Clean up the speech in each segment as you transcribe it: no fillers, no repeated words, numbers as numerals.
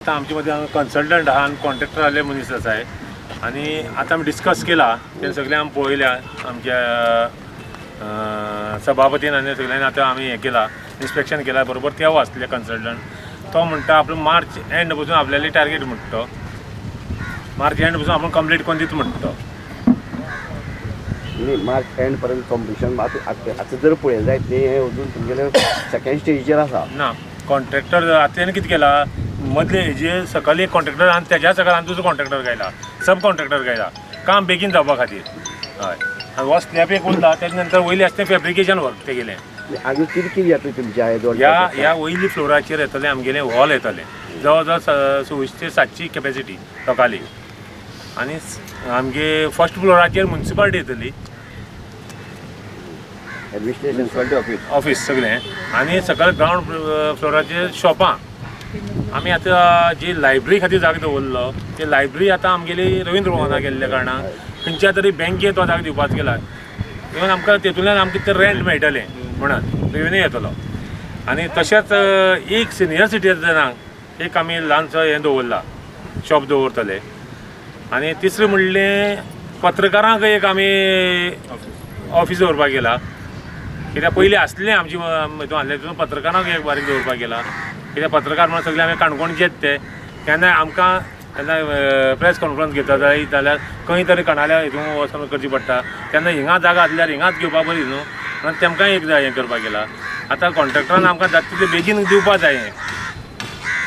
आतां आमचे मदीं कन्सल्टंट आहा आनी कॉन्ट्रॅक्टर आसले मनीस आसाय आनी आतां आमी डिस्कस केला तें सगळें आमी पळयल्या आमच्या सभापतीन आनी सगळ्यांनी. आतां आमी हें केलां, इन्स्पेक्शन केलां. बरोबर ते आसले कन्सल्टंट, तो म्हणटा आपलो मार्च एंड पसून आपल्याली टार्गेट म्हणटा तो, मार्च एंड पसून आपूण कंप्लीट करून दिता म्हणटा तो. न्ही, मार्च एंड पर्यंत कंप्लिशन. आतां आतां जर पळयलें जायत न्ही, हें अजून तुमगेलें सेकेंड स्टेजीचेर आसा. ना, कॉन्ट्रॅक्टर आतां तेणें कितें केलां, मदले हेजे सकयल एक कॉन्ट्रॅक्टर आनी तेज्या सकयल आनी दुसरो कॉन्ट्रॅक्टर घायला, सब कॉन्ट्रॅक्टर घायला काम बेगीन जावपा खातीर. हय, आनी हो स्लॅब एक उरला, तेजे नंतर वयलें आसता तें फेब्रिकेशन वर्क तेगेलें. आनी कितें कितें येतलें तुमच्या हे दोन? ह्या ह्या वयली फ्लोराचेर येतलें आमगेलें हॉल येतलें, जवळ जवळ 2600 ते 700 कॅपेसिटी लोकांली. आनी आमगे फर्स्ट फ्लोराचेर मुन्सिपालिटी येतली. एडमिनिस्ट्रेशन. ऑफीस. ऑफीस सगळें. आनी सकयल ग्रावंड फ्लोराचेर शॉपां. आमी आतां जी लायब्ररी खातीर जागो दवरलो, ती लायब्ररी आतां आमगेली रवींद्र भवनाक गेल्ल्या कारणान खंयच्या तरी बँकेत तो जागो दिवपाचो केला. इवन आमकां तेतूंतल्यान आमकां ते रेंट मेळटलें म्हणून रेवेन्यू येतलो. आनी तशेंच एक सिनियर सिटीजनाक एक आमी ल्हानसो हें दवरला, शॉप दवरतले. आनी तिसरें म्हणलें, पत्रकारांक एक आमी ऑफीस दवरपाक गेला, कित्याक पयलीं आसलें आमची हितून आसलें, तितून पत्रकारांक एक बारीक दवरपाक गेला, कित्याक पत्रकार म्हणून सगळे आमी काणकोणचेच ते. केन्नाय आमकां केन्ना प्रेस कॉन्फरन्स घेता जाय जाल्यार खंय तरी कणाल्या हितून वचोन करची पडटा. तेन्ना हिंगा जागा आसल्यार हिंगाच घेवपा बरी न्हू म्हणून तेमकांय एक जाय हें करपाक गेला. आतां कॉन्ट्रॅक्टरान आमकां जाता तितलें बेगीन दिवपा जाय हें.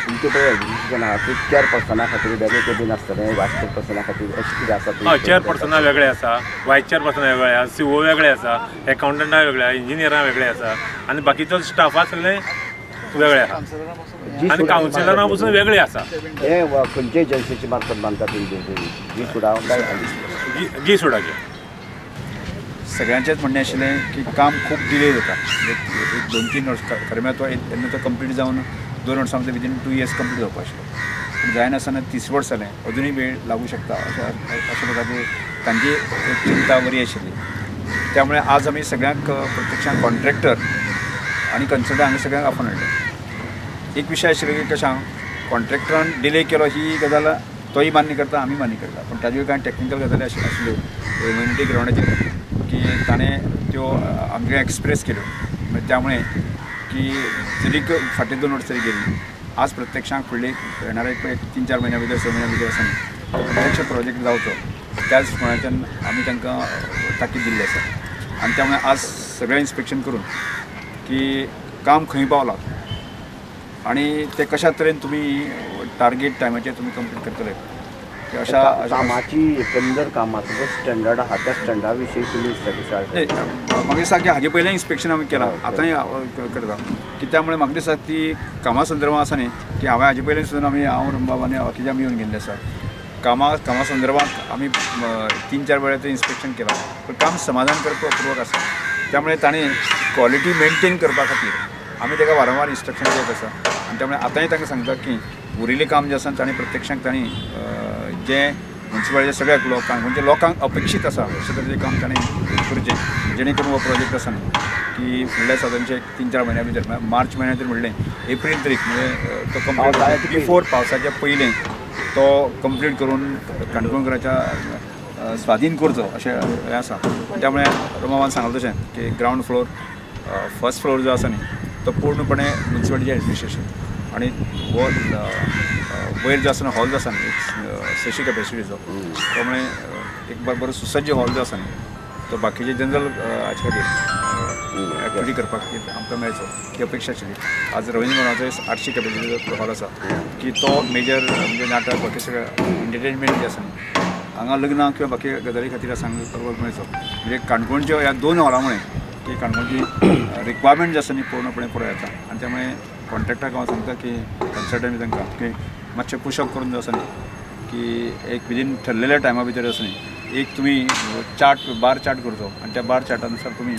तुमचें पळय एडमिनिस्ट्रेशन आहा ते चेअरपर्सना खातीर वेगळें केबीन आसतलें, वायस चेअरपर्सना खातीर अशें कितें आसा? हय, चेअरपर्सना वेगळे आसा, वायस चेअरपर्सना वेगळे आसा, सीओ वेगळे आसा, एकाउंटंटा वेगळे आसा, इंजिनियरां वेगळे आसा आनी बाकीचो स्टाफा सगळे वेगळे आसा. आनी कावन्सिलरां पसून वेगळे आसा. हे खंयचे एजन्सीचे मार्फत बांदता तुमी बिल्डींग? जी सुडा काय? जी जी सुडाचे. सगळ्यांचेच म्हणणें आशिल्लें की काम खूब डिले जाता. म्हणजे एक 2-3 वर्स, खरें म्हळ्यार तो तेन्ना तो कंप्लीट जावन 2 वर्सां भितर, विदीन 2 इयर्स कंप्लीट जावपा आशिल्लो, पूण जायनासतना 30 वर्स जालें, अजुनूय वेळ लागूं शकता अशें अशें प्रकारची तांची एक चिंता बरी आशिल्ली. त्यामुळे आज आमी सगळ्यांक प्रत्यक्षान कॉन्ट्रॅक्टर आनी कन्सल्टंट हांगा सगळ्यांक आपोवन हाडले. एक विशय आशिल्लो की कशें कॉन्ट्रॅक्टरान डिले केलो ही गजाल तोय मान्य करता, आमी मान्य करता, पूण ताज्यो कांय टॅक्निकल गजाली आशिल्ल्यो ह्युमॅनिटी ग्रावंडाचेर की ताणें त्यो आमकां एक्सप्रेस केल्यो. मागीर त्यामुळे की जरी फाटीं 2 वर्सां तरी गेली, आज प्रत्यक्षांत फुडले येणारे एक एक 3-4 म्हयन्या भितर, 6 म्हयन्या भितर आसा न्ही, प्रत्यक्ष प्रोजेक्ट जावचो त्याच प्रमाणाच्यान आमी तांकां ताकीद दिल्ली आसा. आनी त्यामुळे आज सगळें इन्स्पेक्शन करून की काम खंय पावलां आनी ते कशा तरेन तुमी टार्गेट टायमाचेर तुमी कंप्लीट करतले की अशा कामाची, एकंदर कामाचो जो स्टँडर्ड आहा, त्या स्टँडर्डा विशीं तुमी सॅटिस्फायड? नाही, म्हाका दिसता की हाजे पयलें इन्स्पेक्शन आमी केलां, आतांय करता की त्यामुळे म्हाका दिसता ती कामा संदर्भात आसा न्ही की हांवें हाजे पयलीं सुद्दां आमी, हांव, रमबाब आनी बाकीचे आमी येवन गेल्ले आसा. कामा संदर्भात आमी 3-4 वेळा तें इन्स्पेक्शन केलां, पूण काम समाधान करपा पूर्वक आसा. त्यामुळे ताणें क्वॉलिटी मेनटेन करपा खातीर आमी ताका वारंवार इन्स्ट्रक्शन दित आसा. आनी त्यामुळे आतांय तांकां सांगता की उरिल्लें काम जें आसा ताणें प्रत्यक्षांत तांणी जें मुन्सिपालिटीच्या सगळ्या लोकांक, म्हणजे लोकांक अपेक्षीत आसा अशें तरेचें काम ताणें करचें, जेणे करून हो प्रोजेक्ट आसा न्ही की फुडल्या सादारणशे 3-4 म्हयन्या भितर, म्हळ्यार मार्च म्हयन्या भितर म्हणलें, एप्रील तरीक म्हणजे तो पावसाळ्याच्या कंप्लीट पयलीं. बिफोर पावसाच्या पयलें तो कंप्लीट करून काणकोणकराच्या स्वाधीन करचो अशें हें आसा. त्यामुळे रमाबान सांगलें तशें की ग्रावंड फ्लोर, फर्स्ट फ्लोर जो आसा न्ही, तो पूर्णपणे मुन्सिपालिटीचें एडमिनिस्ट्रेशन आनी हो वयर जो आसा हॉल जो आसा न्ही, एक 600 कॅपेसिटीचो, त्यामुळे एक बरो सुसज्ज हॉल जो आसा न्ही, तो बाकीचे जनरल हाचे खातीर, एक्टिविटी करपा खातीर आमकां मेळचो ही अपेक्षा आशिल्ली. आज रवींद्र भवनाचो 800 कॅपेसिटीचो हॉल आसा की तो मेजर म्हणजे नाटक, बाकी सगळें एंटरटेनमेंट जें आसा न्ही, हांगा लग्नां किंवा बाकी गजाली खातीर आसा हांगा करपाक मेळचो. म्हणजे काणकोणच्यो ह्या दोन हॉलां मुळे की काणकोणची रिक्वायरमेंट जी आसा न्ही, पूर्णपणे पुराय जाता. आनी त्यामुळे कॉन्ट्रॅक्टराक हांव सांगता की कन्सल्टंट बी तांकां की मातशें पुशअप करून जो आसा न्ही की एक विदीन ठरलेल्या टायमा भितर आसा न्ही, एक तुमी चार्ट, बार चार्ट करचो आनी त्या बार चार्टा नुसार तुमी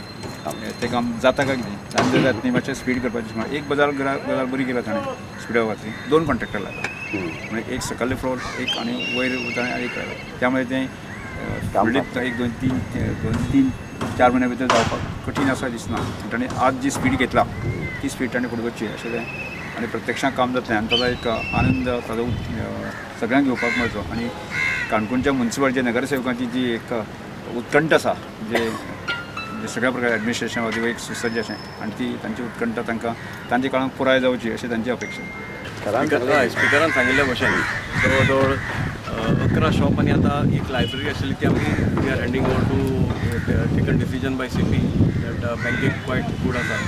तें काम जाता काय कितें. आनी जर जात न्ही, मातशें स्पीड करपाचें. एक गजाल गजाल बरी केल्या ताणें स्पिडा खातीर, दोन कॉन्ट्रॅक्टर लायला, म्हणजे एक सकयले फ्लोर एक आनी वयर ताणें एक लायला. त्यामुळे तें फुडले एक दोन तीन 2-3-4 म्हयन्या भितर जावपाक कठीण आसा दिसना. ताणें आज जी स्पीड घेतला ती स्पीड ताणें फुडें वचची अशें तें. आनी प्रत्यक्षांत काम जातलें आनी ताजो एक आनंद ताजो सगळ्यांक घेवपाक मेळचो आनी काणकोणच्या मुन्सिपालिटीच्या नगरसेवकांची जी एक उत्कंठ आसा, जे म्हणजे सगळ्या प्रकार एडमिनिस्ट्रेशन वतीन एक सुसज्ज अशें, आनी ती तांची उत्कंठा तांकां तांच्या काळान पुराय जावची अशी तांची अपेक्षा. सरान स्पिकर, सांगलें. हय, स्पिकरान सांगिल्ल्या भशेन जवळ जवळ 11 शॉप आनी आतां एक लायब्ररी आशिल्ली ती आमी we are handing over to taken decision by CP that बँकेक क्वायट गूड आसा.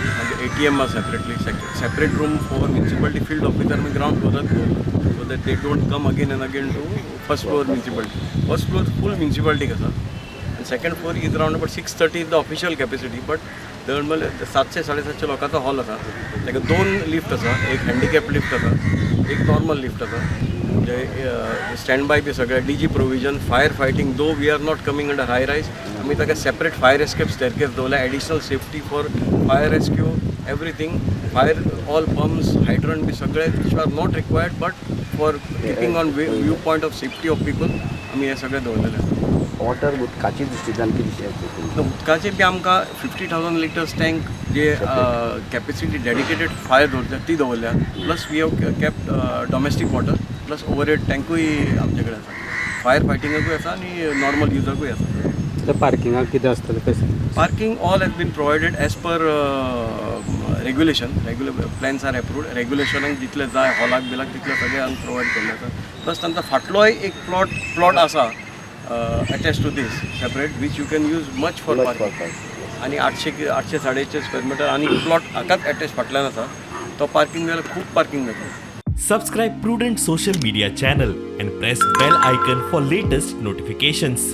मागीर एटीएम आसा separately, separate room for municipality field officer आमी ग्रावंड फ्लोरार दवरला so that they don't come again and again to first floor municipality. First floor full म्युन्सिपालिटीक आसा आनी second floor is round about 630 is the official capacity, but जवळ म्हणल्यार 700 750 लोकांचो hall आसा. ताका दोन लिफ्ट आसा, एक हँडिकॅप लिफ्ट आसा, एक नॉर्मल लिफ्ट आसा, म्हणजे स्टँड बाय बी सगळे DG provision, fire fighting. Though we are not coming under high rise, आमी ताका सेपरेट फायर एस्केप स्टेरकेस दवरल्या, additional safety for fire rescue, everything, fire, all pumps, hydrant बी सगळे which are not required but for keeping on view point of safety of people आमी हे सगळे दवरलेले आसा. Water, उदकाची दृश्टींतल्यान कितें आसा? उदकाचे बी आमकां 50,000 लिटर्स टँक जे कॅपेसिटी डेडिकेटेड फायर दवरल्या ती दवरल्या, plus we have kept domestic water, plus overhead टँकूय आमचे कडेन आसा. फायर फायटिंगाकूय आसा आनी नॉर्मल युजाकूय आसा. तर पार्किंगाक कितें आसतलें कशें? Parking all has been provided as per regulation. Regular plans are approved. रेग्युलेशनाक जितले जाय हॉलाक बिलाक तितले सगळे आमी प्रोवायड केल्ले आसा. प्लस तांचो फाटलोय एक प्लॉट आसा attach to this separate, which you can use much for Much for parking. Parking. आनी 800 850 स्क्वेअर मिटर आनी प्लॉट हाकाच अटॅच फाटल्यान आसा, तो पार्किंग जाल्यार खूब पार्किंग जाता. Subscribe Prudent Social Media channel and press bell icon for latest notifications.